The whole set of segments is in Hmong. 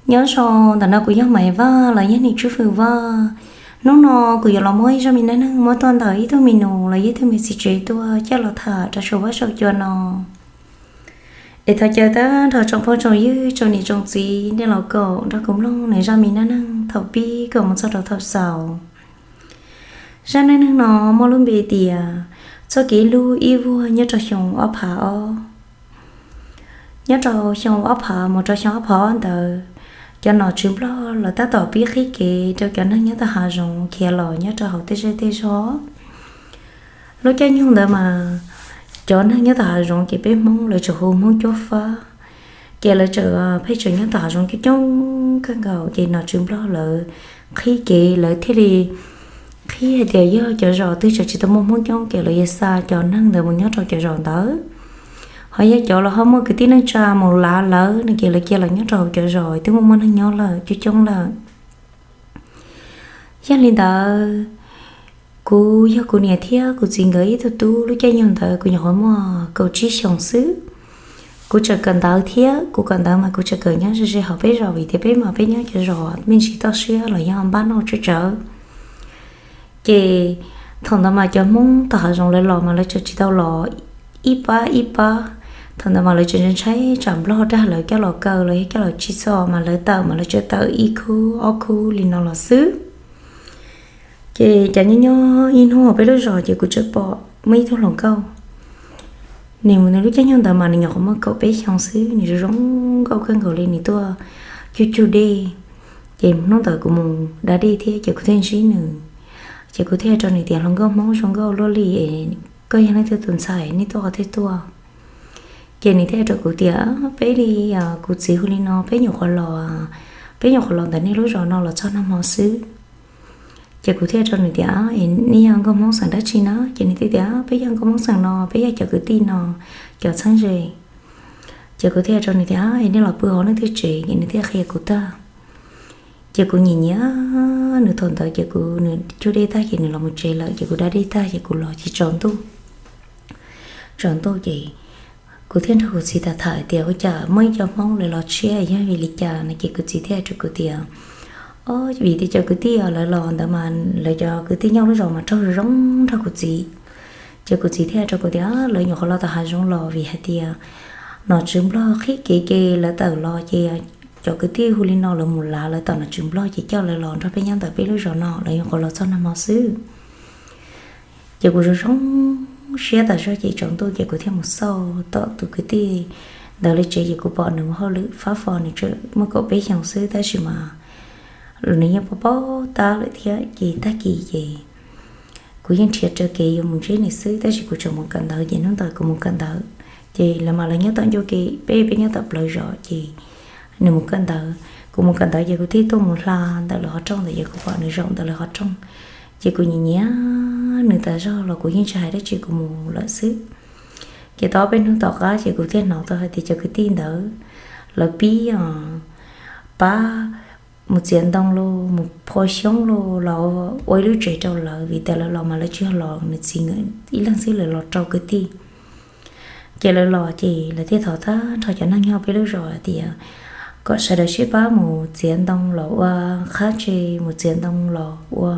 Nyob zoo, ntawm no kuv yog Maiv Vaj los yog Nim Tswb Fwm Vaj. Hnub no kuv yuav los muab ib zaj me dab neeg muab tuaj ntawm ib tug me nus los yog ib tug me txiv tsev tuaj coj los tham rau saum huab saum cua no. Es thov caw tag nrho tsoom phooj tsoom ywg, tsoom niam tsoom txiv, nej los koom nrog kuv mloog nws zaj me dab neeg thaum pib kom mus txog rau thaum xaus. Zaj dab neeg no muaj lub npe tias txoj kev hlub ib vuag nyob rau xyoo ob phav ob. Nyob rau xyoo ob phav mus rau xyoo ob phav ob ntawd, cov nom tswv Nplog los tab tom pib qhib kev rau cov neeg nyob tom hav zoov khiav los nyob rau hauv tej zej tej zog. Lub caij nyoog ntawd mas cov neeg nyob tom hav zoov ces peb Hmoob lawv tseem hu Hmoob Cuab Fab, ces lawv tseem pheej tseem nyob tom hav zoov coob coob kawg nkaus. Ces nom tswv Nplog lawv qhib kev, lawv thiaj li qhib hais tias yog cov zos twg tseem tsis tau muaj Hmoob coob ces lawv yuav xa cov neeg ntawd mus nyob rau cov zos ntawd. Ho yog cov los ho muaj kwv tij neej tsa mus lav lawv no ces lawv cia los nyob rau hauv cov zos twb muaj muaj neeg nyob lawm coob coob lawm. Yog li ntawd, kuv yog kuv niam thiab kuv txiv nkawd ib tug tub, lub caij nyoog ntawd kuv nyuam qhuav muaj kaum tsib xyoos xwb. Kuv tseem kawm ntawv thiab, kuv kawm ntawv mas kuv tseem kawm nyob ze ze hauv peb zos vim tias peb mas peb nyob cov zos me ntsis toj siab los yog npab noj tsawv tsawv. Ces thaum ntawd mas cov Hmoob tom hav zoov lawv los mas lawv tseem tsis tau los ib pab ib pab. Thaum ntawd mas lawv tseem ntshai tsam Nplog dag lawv coj los kaw los yog coj los tsim txom mas lawv tawm mas lawv tseem tawm ib khub ob khub li no los xwb. Ces cas nyob nyob ib hnub hauv peb lub zos ces kuv tseem pom muaj ib tug hluas nkauj, nws mus nws lub caij nyoog ntawd mas nws nyuam qhuav muaj kaum peb xyoo xwb, nws zoo zoo nkauj kawg nkaus li, nws tuaj cug cug dej. Ces hnub ntawd kuv mus da dej thiab ces kuv thiaj ntsib nws. Ces kuv thiaj hais rau nws tias, hluas nkauj Hmoob zoo nkauj luaj li, koj yog leej twg tus ntxhais, nej tuaj qhov twg tuaj? Ces nws thiaj hais rau kuv tias, peb li, kuv txiv hu li no, peb nyuam qhuav los, peb nyuam qhuav los ntawm nej lub zos no los txog nag hmo xwb. Ces kuv thiaj hais rau nws tias, es nej yog nkauj Hmoob xeem dab tsi na? Ces nws thiaj tias, peb yog nkauj Hmoob xeem no, peb yog cov kwv tij no, cov txheeb ze. Ces kuv thiaj hais rau nws tias, es nej los pw hauv leej twg tsev? Ces nws thiaj qhia kuv tag. Ces kuv nyiam nyiam nws thaum ntawd, ces kuv, nws cug dej tag ces nws los mus tsev lawm, ces kuv da dej tag ces kuv los ces tsaus ntuj. Tsaus ntuj ces kuv thiaj nrog kuv txiv tham tham tias, ua cas muaj ib co Hmoob lawv los tshiab, yog vim li cas no? Ces kuv txiv thiaj hais rau kuv tias, o, vim tias cov kwv tij lawv los ntawd mas lawv cov kwv tij nyob lub zos mas raug zoo nrog kuv txiv. Ces kuv txiv thiaj hais rau kuv tias, lawv nyuam qhuav los tom hav zoov los vim hais tias nom tswv Nplog qhib kev ces lawv tawm los ces cov kwv tij hu li no lawv mus lav lawv tom nom tswv Nplog ces coj lawv los nrog peb nyob ntawm peb lub zos no, lawv nyuam qhuav los txog nag hmo xwb. Ces kuv zoo zoo siab tas zog ces tsaus ntuj ces kuv thiaj mus xauj tom tus kwv tij ntawd li tsev ces kuv pom nws ua hauj lwm fab fo, nws tseem muaj kaum peb xyoos xwb tab sis mas nws yeej paub paub tab lawm thiab. Ces tag kis ces kuv yeej nrhiav raws kev yuav mus ntsib nws xwb tab sis kuv tseem mus kawm ntawv ces hnub ntawd kuv mus kawm ntawv ces lawv mas lawv nyob tom ncauj ke, peb peb nyob tom plawv zos ces nws mus kawm ntawv, kuv mus kawm ntawv ces kuv thiaj tuaj mus hla ntawm lawv qhov rooj ntawd ces kuv pom nws zaum ntawm lawv qhov rooj. Ces kuv nyiam nyiam nws tas zog los kuv yeej tsis hais dab tsi, kuv mus lawm xwb. Ces tau ob peb hnub tom qab ces kuv thiaj hnov tau hais tias cov kwv tij ntawd lawv pib pab mus txiav ntoo los mus phua xyoob los los ua ib lub tsev rau lawv vim tias lawv los mas lawv tsis yog los nws txiv ib leeg xwb, lawv los rau kwv tij. Ces lawv los ces lawv thiaj thov tag nrho cov neeg nyob peb lub zos tias kom sawv daws sib pab mus txiav ntoo los ua qhab tsev, mus txiav ntoo los ua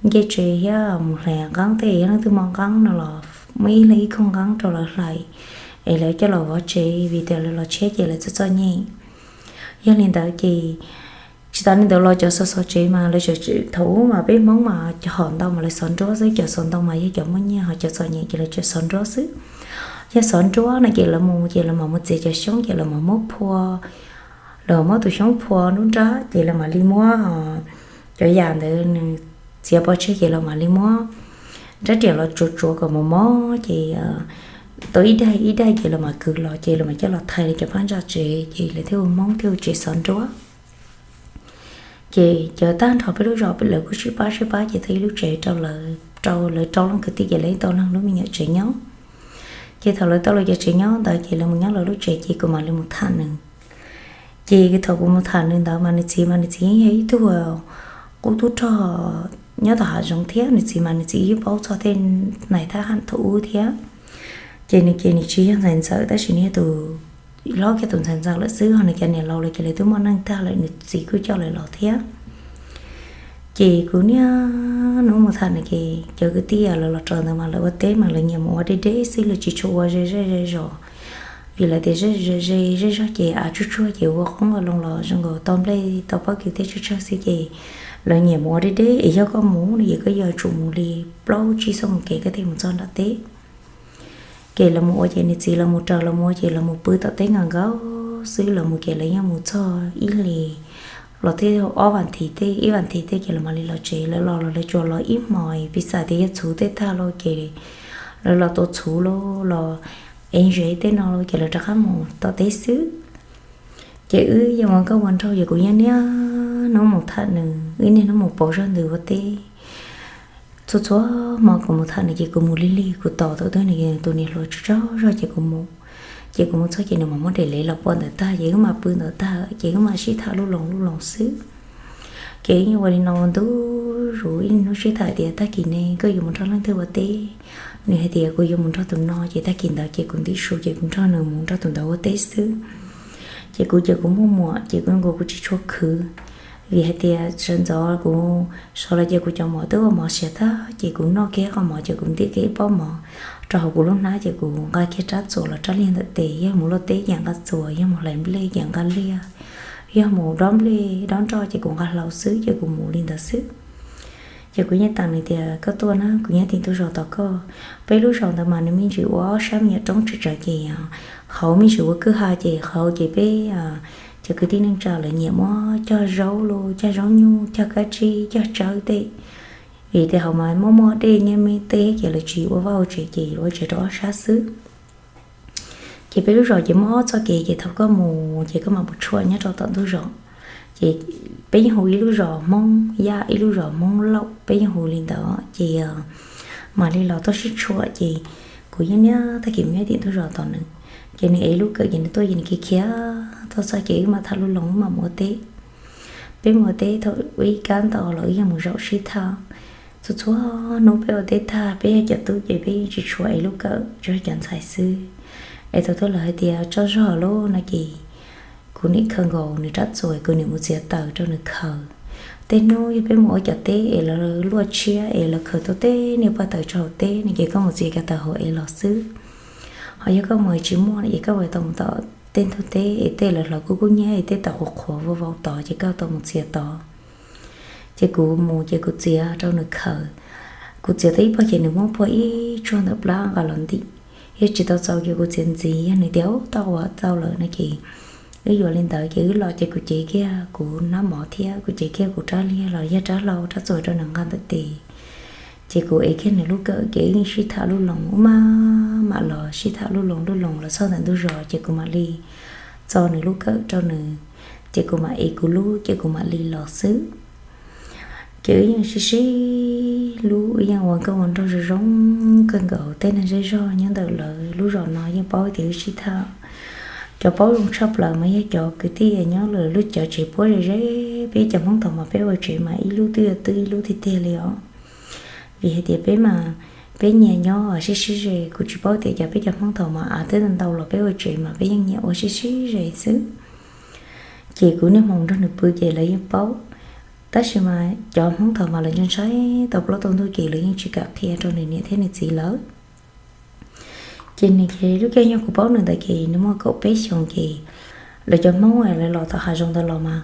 ncej tsev thiab mus hlais nqeeb, tej yog leej twg muaj nqeeb no los muaj ib leeg ib khooj nqeeb rau lawv hlais es lawv coj los vov tsev vim tias lawv los tshiab ces lawv txom txom nyem. Yog li ntawd ces tsis tas li ntawd los cov xov xov tsev mas lawv tseem, thaum ub mas peb Hmoob mas cov hom ntau mas lawv xov nruab xwb, cov xov ntoo mas yog cov muaj nyiaj, ho cov txom nyem ces lawv tseem xov nruab xwb. Yog xov nruab no ces lawv mus ces lawv mam mus txiav cov xyoob ces lawv mam muab phua, lawv muab tus xyoob phua nruab nrab ces lawv mam li muab cov yam ntawd nws txiav pov tseg ces lawv mam li muab rab riam los tsuav tsuav kom mos mos ces tau ib daim ib daim ces lawv mam kwv los ces lawv mam coj los thaiv li cov phab ntsa tsev ces lawv thiaj hu Hmoob thiaj hu tsev xov nruab. Ces cov tag nrho peb lub zos lawv kuj sib pab sib pab ces tau ib lub tsev rau lawv, rau lawv rau leej kwv tij ces lawv tau leej lub me nyuam tsev nyob. Ces thaum lawv tau lawv cov tsev nyob ntawd ces lawv mus nyob lawv lub tsev ces kuv mam li mus tham nws. Ces thaum kuv mus tham nws ntawd mas nws txiv mas nws txiv yeej yog ib tug qub tub rog nyob tom hav zoov thiab, nws txiv mas nws txiv yeej paub txog tej nais thab ham thaum ub thiab. Ces nws ces nws tsis yog ntxhais ntxawm tab sis nws yog tus hlob kiag tus ntxhais ntxawm lawm xwb, ho nws cov niam laus lawv ces lawv twb muaj neej tag lawm, nws txiv kuj coj lawv los thiab. Ces kuv niaj hnub mus tham nws ces cov kwv tij lawv los rau ntawd mas lawv ua teb mas lawv nyiam mus ua deb deb xwb, lawv tsis tshua ua ze zej ze zos. Vim lawv tias ze ze zej zog ces av tsuag tsuag ces ua qoob ua loo los zoo nkaus tau nplej tau pob kws tej tsawg tsawg xwb ces lawv nyiam mus ua deb deb. Es yog koj mus no ces koj yuav tsum mus li plaub tsib xuab moos kev koj thiaj mus txog nram teb. Ces lawv mus ua ces nws txiv lawv mus raws lawv mus ua ces lawv mus pw tom teb nkaus nkaus xwb, lawv mus ces lawv yeej mus txog ib hlis los twb ob vas thiv tej, ib vas thiv tej ces lawv mam li los tsev. Lawv los los lawv tsuas los ib hmos, piv xam tias yog txhuv tej tag los ces lawv los tua txhuv los los ev ntses tej no los ces lawv rov qab mus tom teb xwb. Ces wb yeej ua nkauj ua nraug ces kuv yeej niaj hnub mus tham nws, wb niaj hnub mus pauv zog ntws ua teb. Txhua txhua hmo kuv mus tham nws ces kuv mus lig lig, kuv tos tau twb nws tus niam hluas tsaug zog ces kuv mus. Ces kuv mus txog ces nws mam muab daim lev los pua ntawd tag ces wb mam pw ntawd tag ces wb mam sib tham lub loos lub loos xwb. Ces wb yeej ua li no ua ntu zus, ib hnub sib tham tias tag kis ne koj yuav mus nrog leej twg ua teb? Nws hais tias kuv yuav mus nrog tus no, ces tag kis ntawd ces kuv ntim su ces kuv nrog nws mus nrog tus ntawd ua teb xwb. Ces kuv ces kuv muaj muam ces kuv nkaus kuv tsis tshua khwv, vim hais tias sawv ntxov kuv sawv los ces kuv cov mov twb ua mov siav tag ces kuv noj kiag qhov mov ces kuv ntim kiag ib pob mov rau hauv kuv lub hnab ces kuv nqa kiag rab txuas los rab liag ntawm tes, yog mus luaj teb ces nqa txuas, yog mus hlais nplej ces nqa liag, yog mus dob nplej dob nroj ces kuv nqa hlau xwb ces kuv mus li ntawd xwb. Ces kuv yeej teem nws tias koj tuaj na, kuv nyob tim ntug zos tos koj. Peb lub zos ntawd mas nws me ntsis ua ob sab me nyuam roob tsaws tsaws ces hauv me ntsis ua kwj ha ces hauv ces peb cov kwv tij neej tsa lawv nyiam muab cog zaub los cog zaub nyuj cog kab tsib cog tsawb tej, vim tias hauv mas muaj muaj dej nyiaj me tej ces lawv tsis ua vaj ua tsev ces ua tsev rau ob sab xwb. Ces peb lub zos ces muaj ob txoj kev ces thaum koj mus ces koj mam mus tshuam nyob rau tom ntug zos. Ces peb yeej hu ib lub zos Hmoob Yaj ib lub zos Hmoob Lauj, peb yeej hu li ntawd ces mam li los tuaj sib tshuam ces kuv yeej niaj tag kis mus nyob tim ntug zos tos nws. Ces nws ev lub kawm ces nws tuaj ces nws khiav khiav tuaj txog ces wb mam tham lub loos wb mam mus ua teb. Peb mus ua teb thaum ua ib kab ntau los wb yeej mus zaum sib tham. Txhua txhua hnub peb ua teb tag peb yog cov tub ces peb yeej tsis tshua ev lub kawm, tsuas yog cov ntxhais xwb. Es thaum twg lawv hais tias tsaug zog lawm no ces kuv niam khaws nkaus nws rab txuas, kuv niam mus txiav taws rau nws khaws. Tej hnub yog peb mus ua cov teb es lawv luaj tshiab es lawv khaws tau tej niag pob taws tso hauv teb no ces koj mus txiav cov taws hauv es los xwb. Ho yog koj mus tsis muaj no ces koj ua tau mus tom tej ntug teb es tej lawv hlawv kub kub hnyiab es tej taws qhuav qhuav vau vau tod ces koj tau mus txiav tod. Ces kuv mus ces kuv txiav rau nws khaws. Kuv txiav tau ib pob ces nws muab pua ib tsuag ntawm plab nqa los ntim. Yog tsis tau txaus ces kuv txiav ntxiv, yog nws tias ub tau ua tau lawm no ces wb yuav li ntawd ces wb los ces kuv cev kiag kuv hnab mov thiab kuv cev kiag kuv rab liag los yog rab hlau rab txuas rau nws nqa ntawm tes. Ces kuv ev kiag nws lub kawm ces wb yeej sib tham lub loos ub mam mam los sib tham lub loos lub loos los txog ntawm ntug zos ces kuv mam li txo nws lub kawm rau nws, ces kuv mam ev kuv lub ces kuv mam li los xwb. Ces wb yeej sib sib hlub, wb yeej ua nkauj ua nraug zoo zoo kawg nkaus. Tej neeg zej zog nyob ntawm lawv lub zos no yeej paub tias wb sib tham. Cov paub zoo tshaj plaws mas yog cov kwv tij nyob lawm lub cov tsev puab ze ze. Peb cov Hmoob thaum mas peb ua tsev mas ib lub twb yuav twb ib lub tiag tiag li os. Vim hais tias peb mas peb nyias nyob sib sib ze, kuv tsis paub tias cov peb cov Hmoob thaum mas av twb ntau los peb ua tsev mas peb yeej nyias ua sib sib ze xwb. Ces kuv niaj hmo nrog nws pw ces lawv yeej paub. Tab sis mas cov Hmoob thaum mas lawv ntshai ntshai tau plaub tau ntug ces lawv yeej tsis kam qhia rau nws niam thiab nws txiv lawm. Ces nws ces lub caij nyoog kuv paub nws ntawd ces nws muaj kaum peb xyoos ces lawv cov Hmoob lawv los tom hav zoov ntawd los mas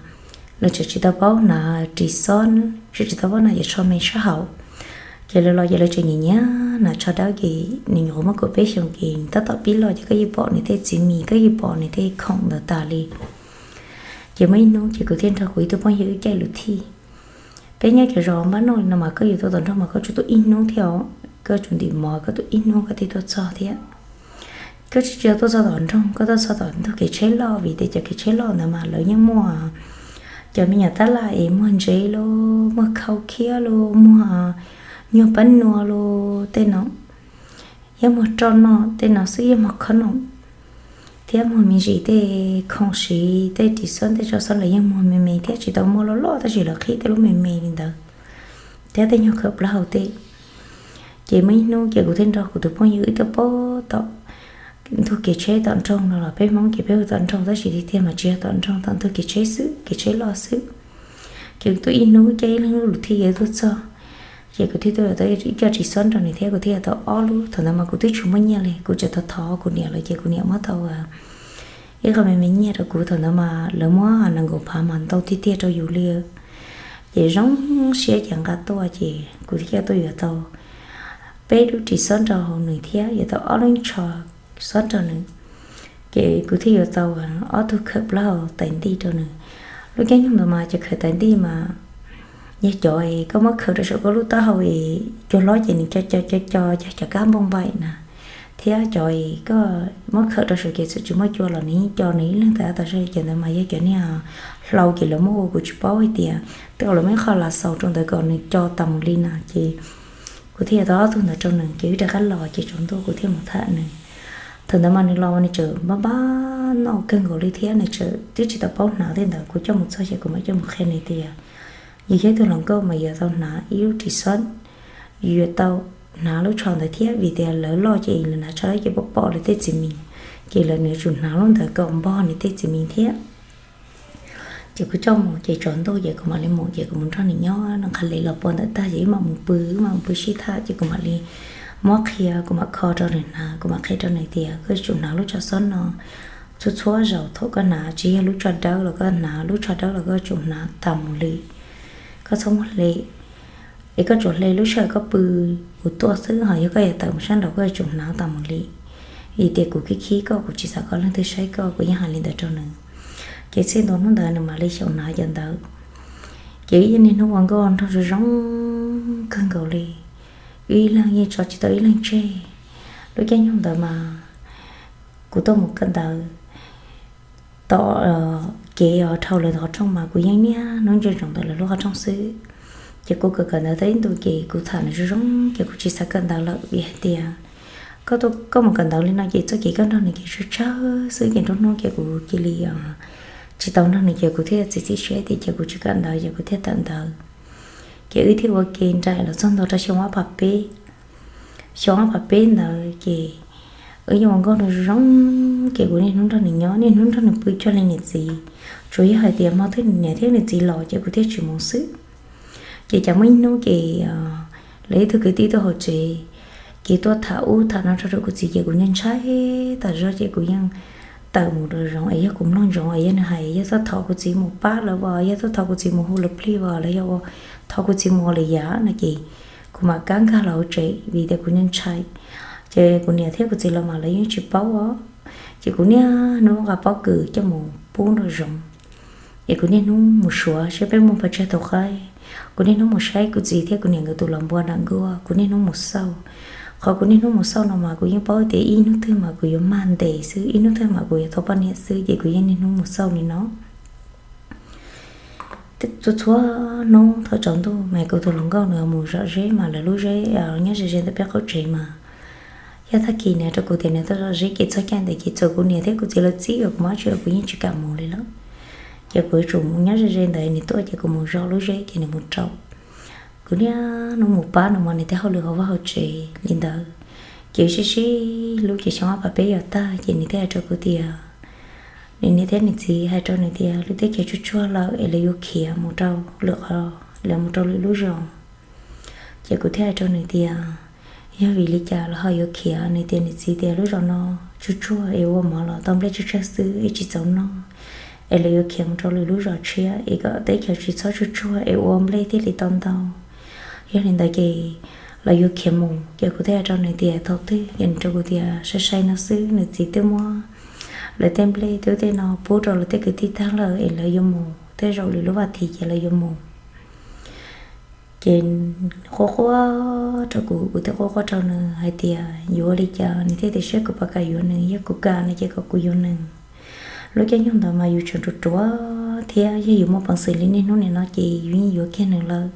lawv tseem tsis tau paub hnav ris xob, tseem tsis tau paub hnav cov tsho me sab hauv. Ces lawv los ces lawv tseem nyiam nyiam hnav tsho dawb ces nws nyuam qhuav muaj kaum peb xyoos ces tab tom pib los ces koj yeej pom nws tej txiv mis, koj yeej pom nws tej khoom ntawd tas li. Ces muaj ib hnub ces kuv thiaj nrog kuv ib tug phooj ywg wb caij lus thij. Peb nyob cov zos npab noj li no mas koj yuav tuaj tom nroog mas koj tsuas tuaj ib hnub thiab os, koj tsuas ntim mov koj tuaj ib hnub koj thiaj tuaj txog thiab. Koj tsis tsis tau tuaj txog tom nroog, koj tuaj txog tom ntug kev tsheb loj vim tias cov kev tsheb loj ntawd mas lawv yeej muaj cov me nyuam tab laj es muag ntsev los muag khau khiab los muag nyuag pab nua los tej no, yeej muag roj noj tej no xwb, yeej muag khob noom thiab muag me ntsis tej khoom siv tej ris xob tej tsho xob lawv yeej muag me me thiab tsis tau muaj loj loj tab sis lawv qhib tej lub me me li ntawd thiab tej nyuag khawm plaub hau tej. Ces muaj ib hnub ces kuv thiaj nrog kuv tus phooj ywg wb tuaj pab tom ntug kev tsheb tom nroog no los peb Hmoob ces peb hu tom nroog, tab sis tiag tiag mas tsis yog tom nroog, tom ntug kev tsheb xwb, kev tsheb loj xwb. Ces tuaj ib hnub ces ib leeg lub luv thij yev tuaj txog, ces kuv thiaj tuaj yuav tau ib co ris xob rau nws thiab kuv thiaj yuav tau ob lub. Thaum ntawd mas kuv twb tsis muaj nyiaj li, kuv tseem thov thov kuv niam lawm ces kuv niam muab tau ib qho me me nyiaj rau kuv. Thaum ntawd mas lawv muab nees nkaum phav mas ntau tiag tiag rau yus li. Ces zoo siab ces nqa tuaj ces kuv thiaj tuaj yuav tau peb lub ris xob rau nws thiab yuav tau ob lub tsho xob rau nws. Ces kuv thiaj yuav tau ob tug khawm plaub hau tais nti rau nws. Lub caij nyoog ntawd mas cov khawm tais nti mas yog cov es koj muab khawm rau saum koj lub taub hau es cua hlob ces nws co co co co cov kab npauj npaim na, thiab cov es koj muab khawm rau saum ces txawm tsis muaj cua los nws yeej co nws ib leeg tas tas zog. Cov ntawd mas yog cov niag hlau ces lawv muab ua, kuv tsis paub hais tias tej zaum lawv muab ib qho las xaus rau ntawd kom nws co tas mus li na. Ces kuv thiaj yuav tau ob tug ntawd rau nws ces wb rov qab los ces tsaus ntuj kuv thiaj mus tham nws. Thaum ntawd mas nws los nws tseem npab npab noj kawg nkaus li thiab nws tseem twb tsis tau paub hnav tej ntawd. Kuv coj mus txog ces kuv mam coj mus qhia nws tias yus yog ib tug hluas nkauj mas yus tau hnav ib lub ris xob, yus yuav tau hnav lub tsho ntawd thiab vim tias lawv loj ces lawv hnav tsho ces pom pom lawv tej txiv mis, ces lawv nws yuav tsum hnav lub ntawd kom npog nws tej txiv mis thiab. Ces kuv coj mus ces tsaus ntuj ces kuv mam li mus ces kuv mus nrog nws nyob nws qha li los puag ntawd tag ces wb mam mus pw, wb mam mus pw sib tham ces kuv mam li muab qhia, kuv mam kho rau nws hnav, kuv mam qhia rau nws tias koj yuav tsum hnav lub tsho xob no txhua txhua zaus thaum koj hnav, tsis yog lub tsho dawb los koj hnav, lub tsho dawb los koj yuav tsum hnav tas mus li. Koj txhob muab hle, es koj tsuas hle lub sij hawm koj pw mus tuaj xwb, ho yog koj yuav tawm mus sab nraud koj yuav tsum hnav tas mus li. Vim tias kuv khib khib koj, kuv tsis xav kom leej twg saib koj, kuv yeej hais li ntawd rau nws. Ces txij ntua hnub ntawd nws mam li xyaum hnav cov ntawd. Ces wb yeej niaj hnub ua nkauj nraug zoo zoo kawg nkaus li, wb ib leeg yeej tso tsis tau ib leeg tseg. Lub caij nyoog ntawd mas kuv tuaj mus kawm ntawv tom kev os, dhau lawv qhov rooj mas kuv yeej niaj hnub ntsia ntsoov ntawm lawv lub qhov rooj xwb. Ces kuv kawm kawm ntawv tau ib ntu ces kuv tham nws zoo zoo ces kuv tsis xav kawm ntawv lawm vim hais tias koj tuaj koj mus kawm ntawv li no ces txoj kev koj nrog nws ces tsawg tsawg xwb ces nruab hnub ces kuv cia li tsis tau nrog nws ces kuv thiaj txiav txim siab tias ces kuv tsis kawm ntawv ces kuv thiaj tawm ntawv. Ces wb thiaj ua ke nraim los txog ntua rau xyoo ob phav peb. Xyoo ob phav peb ntawd ces wb yeej ua nkauj nraug zoo zoo, ces kuv niaj hnub nrog nws nyob, niaj hnub nrog nws pw cuag li niam txiv. Tsuas yog hais tias hmo twg niam thiab nws txiv los ces kuv thiaj tsis mus xwb. Ces cas muaj ib hnub ces lawv ib tug kwv tij tuaj hauv tsev, ces tuaj tham ub tham no rau rau kuv txiv ces kuv ntshai ntshai tas zog ces kuv yeej tawm mus rau zoov es yog kuv mloog ntsoov es yog nws hais yog tuaj thov kuv txiv mus pab lawv os, yog tuaj thov kuv txiv mus hu lawv plig os, los yog ua thov kuv txiv mus ua lwm yam no ces kuv mam kab nkag los hauv tsev vim tias kuv ntshai ntshai. Ces kuv niam thiab kuv txiv los mas lawv yeej tsis paub os. Ces kuv niaj hnub nqa pob kws coj mus pub nraum zoov. Es kuv niaj hnub mus suav saib peb muaj pes tsawg tus qaib. Kuv niaj hnub mus saib kuv txiv thiab kuv niam nkawd tus los npua nram nkuaj, kuv niaj hnub mus xauj. Qhov kuv niaj hnub mus xauj no mas kuv yeej paub tias ib hnub twg mas kuv yuav mag ntes xwb, ib hnub twg mas kuv yuav tau poj niam xwb, ces kuv yeej niaj hnub mus xauj li no. Txhua txhua hnub thaum tsaus ntuj mas kuv tus hluas nkauj nws mus zom zeb mas lawv lub zeb nyob ze ze ntawm peb qaum tsev mas, yog tag kis nws hais rau kuv tias nws tuaj zom zeb ces txog caij ntawd ces txawm kuv niam thiab kuv txiv lawv txib los kuv mam tsis, kuv yeej tsis kam mus li lawm. Ces kuv yuav tsum mus nyob ze ze ntawd, nws tuaj ces kuv mus zom lub zeb ces nws mus rau. Kuv niaj hnub mus pab nws mus nws tej hauj lwm hauv vaj hauv tsev li ntawd. Ces sib sib hlub ces xyoo ob phav peb yuav tag ces nws thiaj hais rau kuv tias, nws niam thiab nws txiv hais rau nws tias lub teb chaws tsuag tsuag lawm es lawv yuav khiav mus rau lwm qhov, lawv mus rau lwm lub zos. Ces kuv thiaj hais rau nws tias, yog vim li cas lawv ho yuav khiav? Nws tias nws txiv tias lub zos no tsuag tsuag es ua mov los tau nplej tsawg tsawg xwb es tsis txaus noj, es lawv yuav khiav mus rau lwm lub zos tshiab es kom teb chaws tsis txhob tsuag tsuag es ua nplej thiaj li tau ntau. Yog li ntawd ces lawv yuav khiav mus. Ces kuv thiaj hais rau nws tias thaum twg? Ces nws rau kuv tias sai sai no xwb, nws txiv twb muab lawv tej nplej twb tej no pub rau lawv tej kwv tij tag lawm es lawv yuav mus, tej zaum lwm lub vaj thiv ces lawv yuav mus. Ces quaj quaj rau kuv, kuv thiaj quaj quaj rau nws hais tias yuav ua li cas, nws thiaj tias saib kuv puas kam yuav nws, yog kuv kam no ces kom kuv yuav nws. Lub caij nyoog ntawd mas yus tseem ruam ruam thiab yog yus muaj peev xwm li niaj hnub nim no ces yus yeej yuav kiag nws lawm,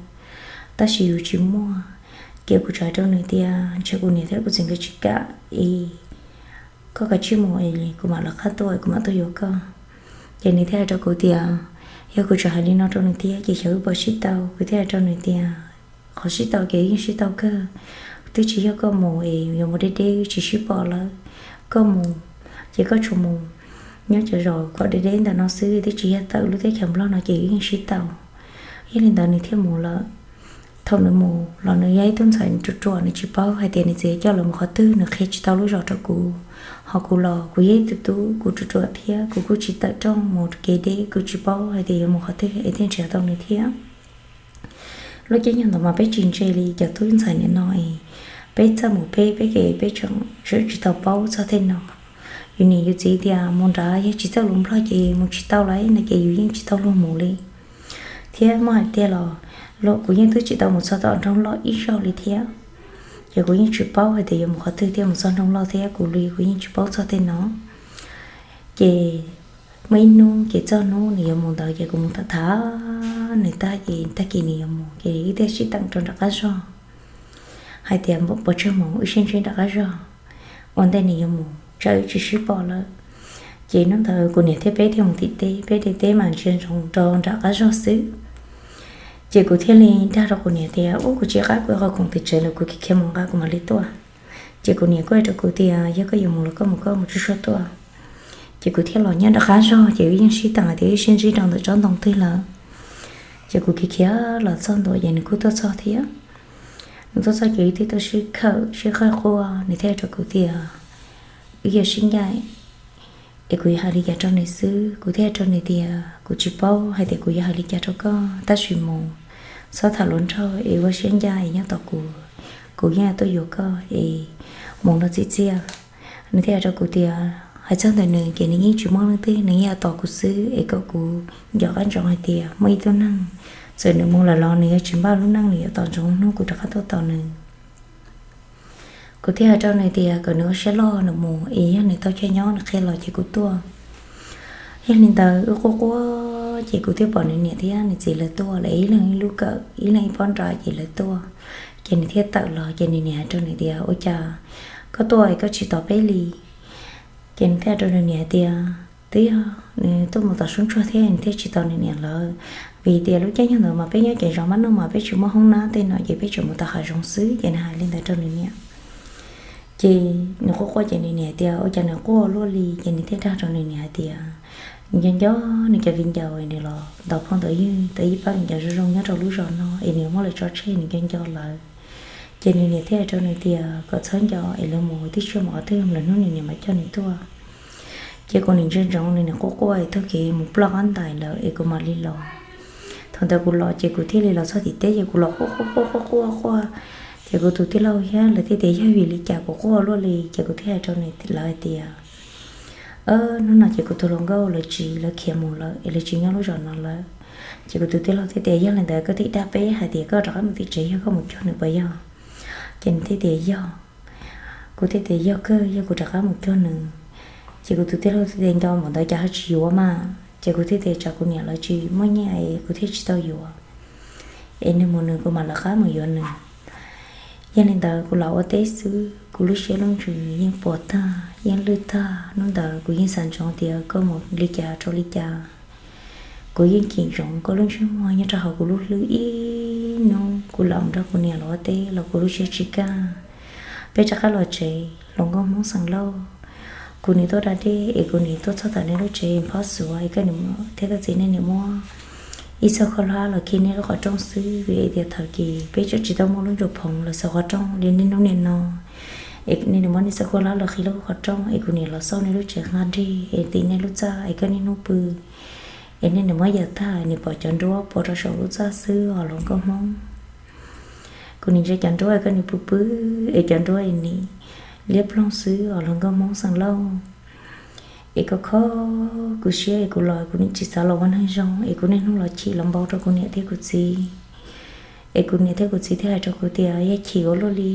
tab sis yus tsis muaj. Ces kuv txawm hais rau nws tias ntshe kuv niam thiab kuv txiv nkawd tsis kam es koj kav tsij mus es kuv mam lawv qab tuaj es kuv mam tuaj yuav koj. Ces nws thiaj hais rau kuv tias yog kuv tseem hais li no rau nws thiab ces xyov wb puas sib tau. Kuv thiaj hais rau nws tias qhov sib tau ces yeej sib tau kawg, twb tsis yog koj mus es yuav mus deb deb tsis sib pom lawm. koj mus, ces koj tsuas mus nyob cov zos kom deb deb ntawm no xwb, twb tsis yog tawm lub teb chaws Nplog no ces yeej sib tau. Yog li ntawd nws thiaj mus lawm. Thaum nws mus los nws yog ib tug ntxhais ruam ruam, nws tsis paub hais tias nws txiv coj lawv mus qhov twg, nws qhia tsis tau lub zos rau kuv. Ho kuv los kuv yog ib tug tub, kuv ruam ruam thiab kuv kuj tsis tawm rooj mus kev deb, kuv tsis paub hais tias yuav mus qhov twg es thiaj nrhiav tau nws thiab. Lub caij nyoog ntawd mas peb tsis ntse li cov tub ntxhais nim no es peb txawj mus peb, peb kev peb tseem tsis tau paub txog tej no. Yus niam yus txiv tias mus nrad yog tsis txawj lus Nplog ces mus tsis tau lawm no ces yus yeej tsis tau luag mus li. Thiab muab hais tiag los, kuv yeej twb tsis tau mus txog tom nroog loj ib zaug li thiab. Ces kuv yeej tsis paub hais tias yuav mus qhov twg thiaj mus txog nroog loj thiab, kuv li kuv yeej tsis paub txog tej no. Ces muaj ib hnub ces txog hnub nws yuav mus ntawd ces kuv mus tham tham nws tag ces tag kis nws yuav mus ces wb thiaj sib teem rau nram qab zog hais tias, Npaum, pov tseg mus, wb sib ntsib nram qab zog ua ntej nws yuav mus, tsam wb tsis sib pom lawm. Ces hnub ntawd kuv niam thiab peb thiaj mus tim teb, peb de teb mas ntsia ntsoov rau nram qab zog xwb. Ces kuv thiaj li dag rau kuv niam tias, Ub, kuv tsis qab, kuv qhov khoom tim tsev lawm, kuv khiav khiav mus nqa kuv mam li tuaj. Ces kuv niam kuj hais rau kuv tias, Yog koj yuav mus los koj mus, koj mus tsuag tsuag tuaj. Ces kuv thiaj los nyob nram qab zog ces wb yeej sib teem tias wb sib ntsib rau ntawm tsob ntoo twg lawm. Ces kuv khiav khiav los txog ntua ces nws kuj tuaj txog thiab. Nws tuaj txog ces wb thiaj tuaj sib khawm sib qawj quaj, nws thiaj hais rau kuv tias, Wb yuav sib ncaim es kuv yuav hais li cas rau nws xwb? Kuv thiaj hais rau nws tias, Kuv tsis paub hais tias kuv yuav hais li cas rau koj, tab sis mus txhob tham hluas nraug es ua siab ncaj es nyob tos kuv, kuv yeej tuaj yuav koj es mus no txiv txiaj. Nws thiaj hais rau kuv tias, hais txog ntawm nws ces nws yeej tsis muaj leej twg, nws yeej tos kuv xwb es kom kuv nco qab ntsoov hais tias muaj ib tug neeg, txawm nws mus lawm los nws yuav tsis npaj lub neej, nws yuav tos ntsoov hnub kuv rov qab tuaj tos nws. Kuv thiaj hais rau nws tias kom nws ua siab loj nws mus, es yog nws tau chaw nyob nws qhia los ces kuv tuaj. Yog li ntawd wb quaj quaj ces kuv thiaj pom nws niam thiab nws txiv lawv tuaj, lawv ib leeg ib lub kawm, ib leeg ib pob nra ces lawv tuaj. Ces nws thiaj tawm los ces nws niam hais rau nws tias, Ua cas koj tuaj es koj tsis tos peb li? Ces nws thiaj hais rau nws niam hais tias, Twb yog nws tuaj mus tom sub ntsuag thiab nws thiaj tsis tos nws niam lawv, vim tias lub caij nyoog ntawd mas peb nyob ces zov mab noj mas peb tsis muaj hoob nab tej no ces peb tseem mus tom hav zoov xwb. Ces nws hais li ntawd rau nws niam. Ces nws quaj quaj ces nws niam tias, Ua cas nws quaj luaj li? Ces nws thiaj dag rau nws niam hais tias, Nws nco nco nws cov viv ncaus, nws los ntaus phau ntawv ywg tau ib pab viv ncaus zoo zoo nyob rau lub zos no es nws muab lawv tso tseg, nws nco nco lawv. Ces nws niam thiaj hais rau nws tias kom txhob nco es lawv mus twb tsis mus qhov twg, lwm hnub nws niam mam coj nws tuaj. Ces kuv nim ntsia ntsoov nws niam quaj quaj es taug kev mus ploj qab ntais lawm es kuv mam li los. Thaum ntawd kuv los ces kuv thiaj li los txog tim teb ces kuv los quaj quaj quaj quaj quaj quaj. Ces kuv tus tij laug thiab lawv thiaj tias yog vim li cas kuv quaj luaj li, ces kuv thiaj hais rau lawv hais tias, Hnub no ces kuv tus hluas nkauj lawv tsis, lawv khiav mus lawm es lawv tsis nyob lub zos no lawm. Ces kuv tus tij laug thiaj tias, Yog li ntawd koj thiaj dag peb hais tias koj rov qab mus tim tsev, yog koj mus cuag nws puas yog? Ces nws thiaj tias, Yog. Kuv thiaj tias, Yog kawg, yog kuv rov qab mus cuag nws. Ces kuv tus tij laug thiaj tias, Nco npaum ntawd cas ho tsis yuav mas? Ces kuv thiaj tias, Tsam kuv niam lawv tsis muaj nyiaj es kuv thiaj tsis tau yuav, es nws mus nws kuv mam lawv qab mus yuav nws. Yog li ntawd kuv los ua teb xwb, kuv lub siab lub ntsws yeej puas tag, yeej lwj tag. Hnub ntawd kuv yeej xav ntsoov tias koj mus li cas rau li cas. Kuv yeej chim ntsoov koj lub ntsej muag nyob rau hauv kuv lub hlwb ib hnub. Kuv los mus nrog kuv niam los ua teb los kuv lub siab tsis kaj. Peb rov qab los tsev, hluas nkauj Hmoob xeem Lauj, kuv nim tuaj da dej es kuv nim tuaj txog tom nej lub tsev phob xuav es koj nim thiab koj txiv nej nim muab ib txoj khaub hlab los khi nej lub qhov rooj xwb, vim tias thaum ces peb tseem tsis tau muaj lub nruas phoov los xaws qhov rooj li niaj hnub nim no. Es nej nim muab nej txoj khaub hlab los khi lub qhov rooj es kuv nim los xauj nej lub tsev nqa nrig es tiv nej lub txaj es koj niaj hnub pw. Es nej nim muab yawm tag nim pom cov nruab puas rau saum lub txaj xwb os hluas nkauj Hmoob. Kuv nim ntsia cov nruab es koj nim pw pw, es cov nruab es nim liab ploog xwb os hluas nkauj Hmoob xeem Lauj. Es koj kho kuv siab es kuv los kuv nim tsis xav los ua neeg zoo es kuv niaj hnub los chim los npau rau kuv niam thiab kuv txiv. Es kuv niam thiab kuv txiv thiaj hais rau kuv tias yog chim ua luaj li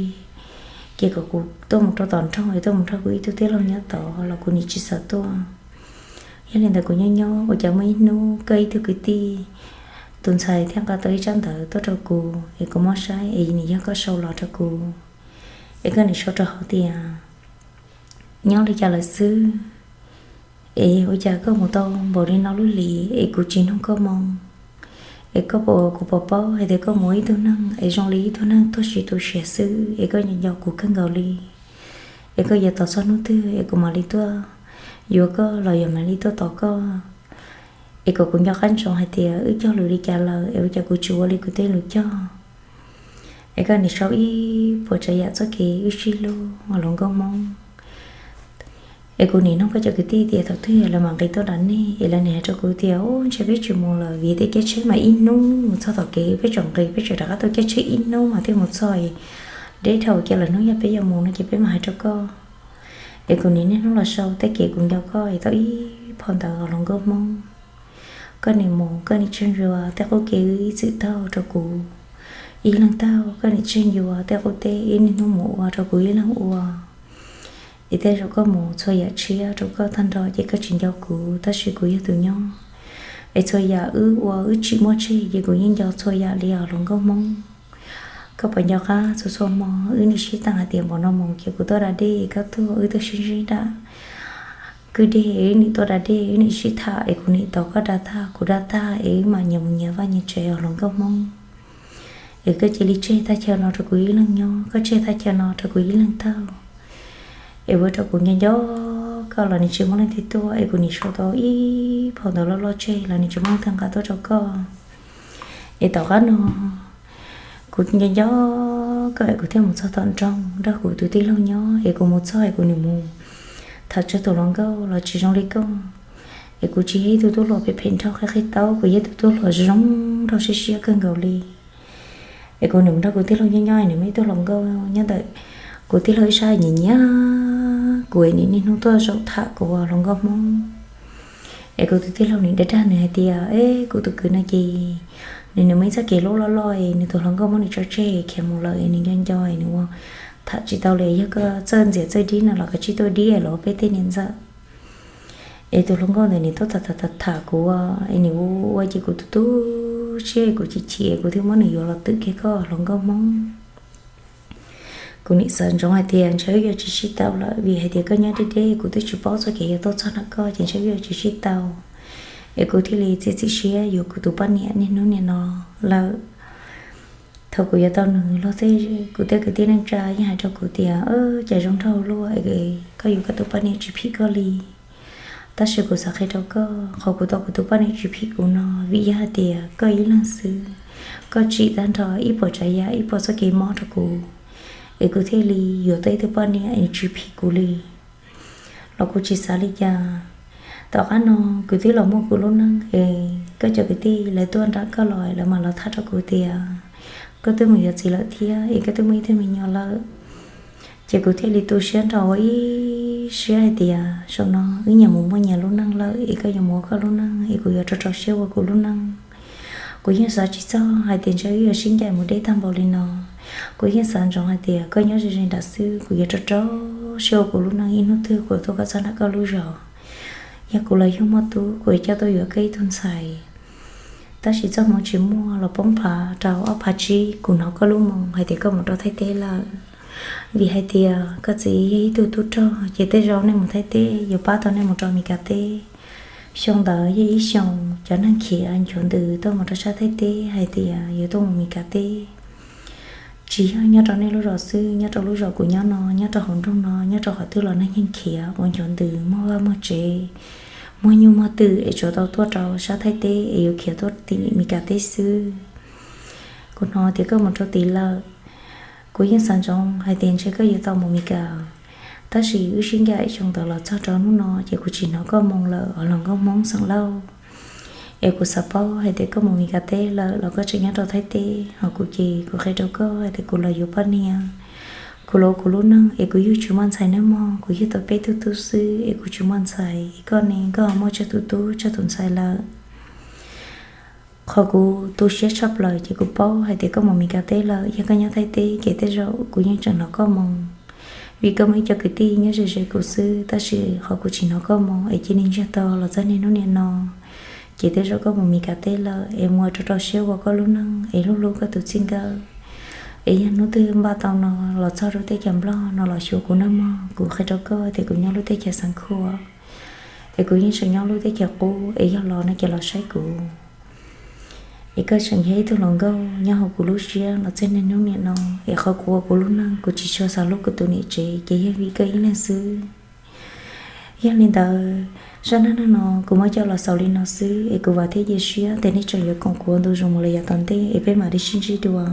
ces kom kuv tuaj mus rau tom nroog es tuaj mus nrog kuv ib tug tij laug nyob tod los kuv nim tsis xav tuaj. Yog li ntawd kuv nyob nyob ua cas muaj ib hnub koj ib tug kwv tij tus ntxhais thiaj nqa tau ib tsab ntawv tuaj rau kuv es kuv muab saib es nim yog koj sau los rau kuv. Es koj nim sau rau hauv tias nyob li cas lawm xwb, es ua cas koj mus tau npaum li no lub hlis es kuv tsis nug koj moo? Es koj puas, kuv puas paub hais tias koj mus ib tug neeg es zoo li ib tug neeg tuag tsis tu siav xwb es koj nco nco kuv kawg nkaus li? es koj yuav tos txog hnub twg es kuv mam li tuaj yuav koj los yog mam li tuaj tos koj. Es kom kuv nco qab ntsoov hais tias wb cog lus li cas lawm es ua cas kuv tsis ua li kuv tej lus cog. Es koj nim sau ib puas tsav yam txoj kev wb sib hlub hluas nkauj Hmoob. Es kuv nim nug koj cov kwv tij tias thaum twg lawv mam nqis tuaj nram nej, es lawv nim hais rau kuv tias, u, ntshe peb tsis mus lawm vim tej caij tsheb mas ib hnub mus txog tom kev, peb tseem nqis peb tseem rov qab tuaj caij tsheb ib hnub mas thiaj mus txog. Deb dhau, cia lwm hnub yog peb yuav mus no ces peb mam hais rau koj. Es kuv nim niaj hnub los sau tej kev kuv nco koj es tau ib phau ntawv hluas nkauj Hmoob. Koj nim mus koj nim tsheej yuav tej qub kev wb ib txwm taug rau kuv ib leeg taug, koj nim tsheej yuav tej qub teb wb niaj hnub mus ua rau kuv ib leeg ua. Es tej zaum koj mus txhua yam tshiab rau koj tag nrho ces koj tsis nco kuv, tab sis kuv yog tus nyob. Es txhua yam wb ua wb tsis muaj tseg ces kuv yeej nco txhua yam li os hluas nkauj Hmoob. Koj puas nco qab txhua txhua hmo wb nim sib tham hais tias npaum no mus ces kuv tuaj da dej, koj tuaj wb tuaj sib ntsib nram kwj deg, wb nim tuaj da dej wb nim sib tham es kuv nim tos koj da tag kuv da tag es wb mam nyias mus nyias vaj nyias tsev os hluas nkauj Hmoob. Es koj cia li tseg thaj chaw no rau kuv ib leeg nyob, koj tseg thaj chaw no rau kuv ib leeg taug. Es ua rau kuv nco nco koj los nim tsis muaj leej twg tuaj, es kuv nim sau tau ib phau ntawv loj loj tseg los nim tsis muaj leej twg nqa tuaj rau koj. Es tom qab no kuv nco nco koj es kuv thiaj mus txog tom nroog nrog kuv tus tij laug nyob, es kuv mus txog es kuv nim mus tham tsawg tus hluas nkauj los tsis zoo li koj. Es kuv tsis yog ib tug tub hluas phem phem nraug qhib qhib taub, kuv yog ib tug tub hluas zoo nraug siab siab kawg nkaus li. Es kuv nim mus nrog kuv tij laug nyob nyob es nim muaj ib tug hluas nkauj nyob ntawm kuv tij laug ib sab nyiam nyiam kuv es nim niaj hnub tuaj zaum tham kuv hluas nkauj Hmoob. Es kuv tus tij laug nim dag dag nws hais tias, es kuv tus kwv no ces nws nim muaj ib txoj kev hlub loj loj es nws tus hluas nkauj muab nws tso tseg khiav mus lawm es nws nco nco es nws ua tham tsis tau li, yog koj txawj ntxias txawj dib no los koj tsij tuaj dib los ua peb tej niam ntxawm. Es tus hluas nkauj ntawd nim tuaj tham tham tham tham kuv es nim ua ua ces kuv tu tu siab kuv chim chim kuv thiaj muab nws yuav los twm kiag koj hluas nkauj Hmoob. Kuv nim xav ntsoov hais tias ntshe wb yuav tsis sib tau lawm vim hais tias koj nyob deb deb kuv twb tsis paub txoj kev yuav tuaj txog nram koj ces ntshe wb yuav tsis sib tau. Es kuv thiaj li txiav txim siab yuav kuv tus poj niam niaj hnub niam no lawm. Thaum kuv yuav tau nws los tej kuv tej kwv tij neej tsa yeej hais rau kuv tias, cas zoo nraug luaj es koj yuav koj tus poj niam tsis phim koj li. Tab sis kuv xav qhia rau koj, qhov kuv tau kuv tus poj niam tsis phim kuv no vim yog hais tias koj ib leeg xwb, koj tsim tag nrho ib puas tsav yam ib puas txoj kev mob rau kuv, es kuv thiaj li yuav tau ib tug poj niam es tsis phim kuv li. Los kuv tsis xav li cas. Tom qab no kuv twb los muaj kuv lub neej es koj cov kwv tij lawv tuaj nram koj los lawv mam los tham rau kuv tias koj twb mus yuav txiv lawm thiab es koj twb muaj ib tug me nyuam lawm. Ces kuv thiaj li tu siab nrho ua ib siab hais tias saum no wb nyias mus muaj nyias lub neej lawm es koj yuav mus ua koj lub neej es kuv yuav rau rau siab ua kuv lub neej. Kuv yeej xav tsis txog hais tias ntshe wb yuav sib ncaim mus deb tag npaum li no. Kuv yeej xav ntsoov hais tias koj nyob ze ze nram xwb, kuv yuav rau rau siab ua kuv lub neej, ib hnub twg kuv tuaj kom txog nram koj lub zos. Yog kuv los yug muaj tub, kuv yuav coj tuaj yuav koj ib tug ntxhais. Tab sis txoj hmoov tsis muaj los poob phav rau ob phav tsib, kuv hnov koj lub moo hais tias koj mus rau Thaib teb lawm. Vim hais tias koj txiv yog ib tug tub rog, ces tej zaum nej mus Thaib teb yuav pab tau nej mus rau Mes Kas teb. Xyoo ntawd yog ib xyoo cov neeg khiav nchuav ntws tuaj mus rau sab Thaib teb hais tias yuav tuaj mus Mes Kas teb. Tsis yog nyob rau nej lub zos xwb, nyob rau lub zos kuv nyob no, nyob rau hauv nroog no, nyob rau qhov twg los neeg yeej khiav ua nchuav ntws, muag vaj muag tsev, muag nyuj muag twm es tsuas tau tuaj rau sab Thaib teb es yuav khiav tuaj tim Mes Kas teb xwb. Kuv hnov tias koj mus rau tid lawm. Kuv yeej xav ntsoov hais tias ntshe koj yuav tau mus Mes Kas, tab sis wb sib ncaim xyoo ntawd los txog rau hnub no ces kuv tsis hnov koj moo lawm os hluas nkauj Hmoob xeem Lauj. Es kuv xav paub hais tias koj mus Mes Kas teb lawm los koj tseem nyob rau Thaib teb, ho kuv ces kuv qhia rau koj hais tias kuv los yuav poj niam, kuv los ua kuv lub neej es kuv yug tsis muaj ntxhais nawb mog, kuv yug tau peb tug tub xwb es kuv tsis muaj ntxhais, es koj ne koj ho muaj tsawg tus tub tsawg tus ntxhais lawm. Qhov kuv tu siab tshaj plaws ces kuv paub hais tias koj mus Mes Kas teb lawm, yog koj nyob Thaib teb ces tej zaum kuv yeej tseem hnov koj moo, vim koj muaj ib co kwv tij nyob ze ze kuv xwb, tab sis qhov kuv tsis hnov koj moo es cia li ntsiag to los txog niaj hnub niam no, ces tej zaum koj mus Mes Kas teb lawm es mus ua rau rau siab ua koj lub neej es hlub hlub koj tus txij nkawm. Es yog hnub twg npaj tau no los txog rau teb chaws Nplog no los xyuas kuv nawb mog, kuv qhia rau koj tias kuv nyob lub teb chaws Xeev Khuam, es kuv yeej tseem nyob lub teb chaws qub, es yog los no ces los saib kuv. Es koj tseem yog ib tug hluas nkauj nyob hauv kuv lub siab los txog niaj hnub niam no, es qhov kuv ua kuv lub neej kuv tsis tshua xav hlub kuv tus niam tsev ces yog vim koj ib leeg xwb. Yog li ntawd, zaj neej neeg no kuv muab coj los xaus li no xwb es kuv vam thiab cia siab tias nej tseem yuav koom kuv ua ntu zus mus lawm yav tom ntej es peb mam li sib ntsib dua.